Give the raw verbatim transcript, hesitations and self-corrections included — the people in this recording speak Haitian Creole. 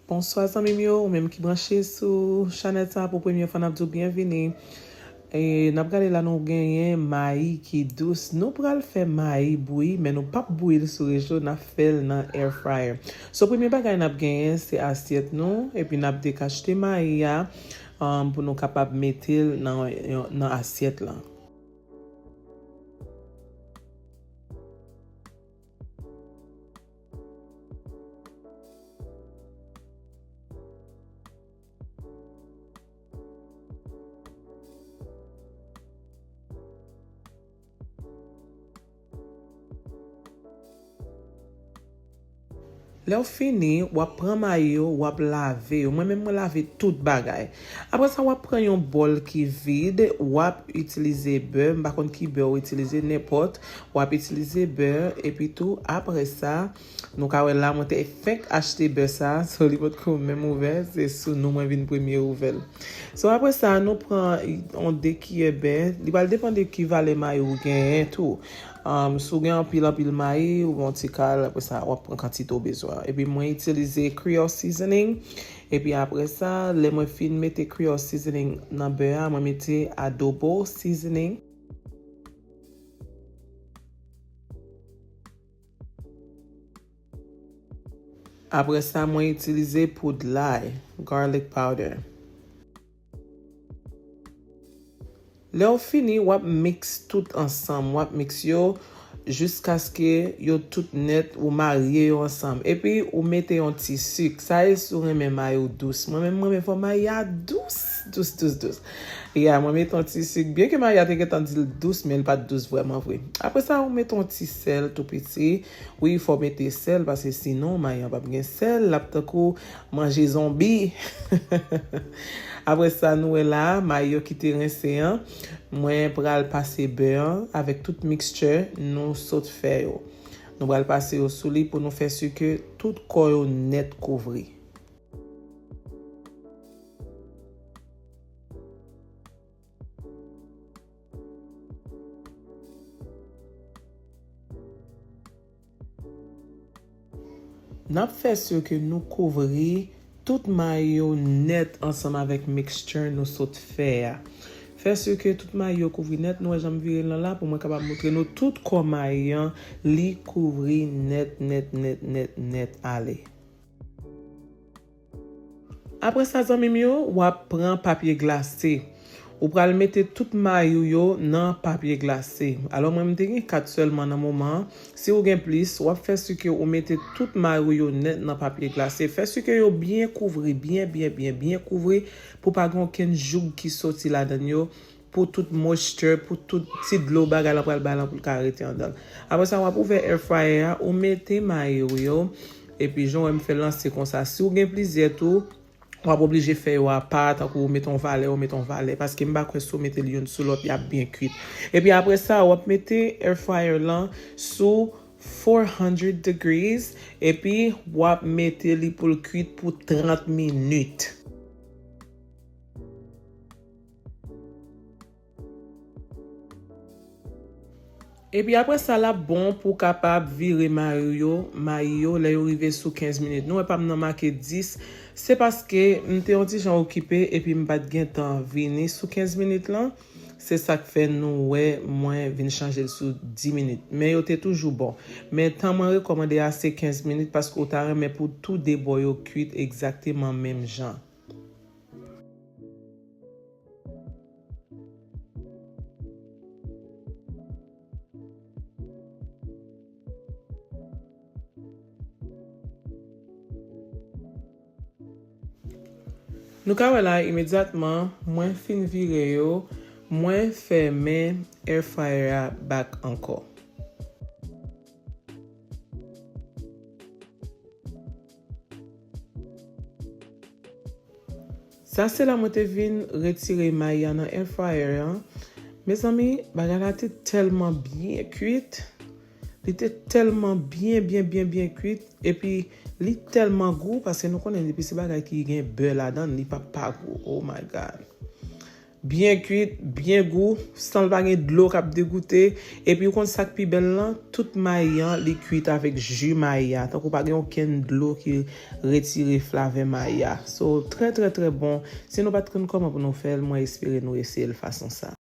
Bonswa zanmi m yo, ou menm ki branche sou chanèl sa pou premye fwa, n ap di w byenvini. E n ap gade la, nou genyen mayi ki dous. Nou pral fè mayi bouyi, men nou p ap bouyi l sou recho, n ap fè l nan air fryer. So, premye bagay n ap genyen, se asyèt nou, epi n ap dekachte mayi a, um, pou nou kapab mete l nan, nan asyèt la. Lè w fini, w ap pran mayi yo, w ap lave yo. Mwen menm, mwen lave tout bagay. Apre sa, w ap pran yon bòl ki vid, w ap itilize bè, m pa konn ki bè w itilize, nenpòt. W ap itilize bè, epi tou, apre sa, nou ka wè la, mwen te fenk achte bè sa, so li potko menm ouvè, se sou nou mwen vin premye ouvè l. So, apre sa, nou pran yon de kiyè bè, li pral depann de ki valè mayi ou genyen tou. Um, si w gen anpil, anpil mayi, ou gen yon ti kal, apre sa, w ap pran kantite w bezwen. Epi mwen itilize Creole seasoning. Epi apre sa, lè mwen fin mete Creole seasoning nan bè a, mwen mete adobo seasoning. Apre sa, mwen itilize poud lay, garlic powder. Lè w fini, w ap miks tout ansanm. W ap miks yo jiskaske yo tout nèt, ou marye yo ansanm. Epi, ou mete yon ti sik. Sa e si w renmen mayi w dous. Mwen menm, mwen renmen fò mayi a dous, dous, dous, dous. Ya, mwen mete yon ti sik. Byenke mayi a te gentan di l dous, men l pa t dous vrèman vre. Apre sa, ou mete yon ti sèl tou piti. Wi, fò w mete sèl, paske sinon, mayi an p ap gen sèl. L ap tankou manje zonbi. Apre sa, nou wè la, mayi yo ki te rense an, mwen pral pase bè an avèk tout mixture nou sot fè yo. Nou pral pase yo sou li pou nou fè si ke tout kò yo nèt kouvri. N ap fè si ke nou kouvri tout mayi yo nèt ansanm avèk mixture nou sot fè a. Fè si ke tout mayi yo kouvri nèt, nou wè jan m vire l lan la pou mwen kapab montre nou tout kò mayi an, li kouvri nèt, nèt, nèt, nèt, nèt ale. Apre sa, zanmi m yo, w ap pran papye glase. Ou pral mete tout mayi w yo nan papye glase. Alò, mwen, m te gen kat sèlman nan moman an. Si w gen plis, w ap fè si ke ou mete tout mayi w yo nèt nan papye glase. Fè si ke yo byen kouvri, byen, byen, byen, byen kouvri, pou pa gen okenn jouk ki soti ladan yo, pou tout moisture, pou tout ti dlo bagay lan pral bay lan pou l ka rete anndan l. Apre sa, w ap ouvè air fryer a, ou mete mayi w yo, epi jan w wè m fè l lan, se konsa. Si w gen plizyè tou, w ap oblije fè yo apa, tankou ou mete yon valè, ou mete yon valè, paske m pa kwè si w mete l youn sou lòt, y ap byen kwit. Epi apre sa, w ap mete air fryer lan sou four hundred degrees, epi w ap mete li pou l kwit pou trant minit. Epi apre sa, l ap bon pou w kapab vire mayi yo, mayi yo, lè yo rive sou kenz minit. Nou wè pa m nan make dis, se paske m te yon ti jan okipe epi m pa t gen tan vini sou kenz minit lan. Se sa k fè nou wè mwen vin chanje l sou dis minit. Men yo te toujou bon. Men tan mwen rekòmande a se kenz minit paske w ta renmen pou tou de bò yo kwit egzakteman menm jan. Nou ka wè la, imedyatman mwen fin vire yo, mwen fèmen air fryer a back ankò. Sa se la mwen te vin retire mayi a nan air fryer an. Mezanmi, bagay la te tèlman byen kwit. Li te tèlman byen, byen, byen, byen kwit. Epi, li tèlman gou, paske nou konnen depi se bagay ki gen bè ladan l, li p ap pa gou. Oh my God. Byen kwit, byen gou, san l pa gen dlo k ap degoute. Epi ou konn sa k pi bèl lan, tout mayi an li kwit avèk ji mayi a. Tankou pa gen okenn dlo ki retire flavè mayi a. So, trè, trè, trè bon. Si nou pa t konn kòman pou nou fè l, mwen espere nou eseye l fason sa.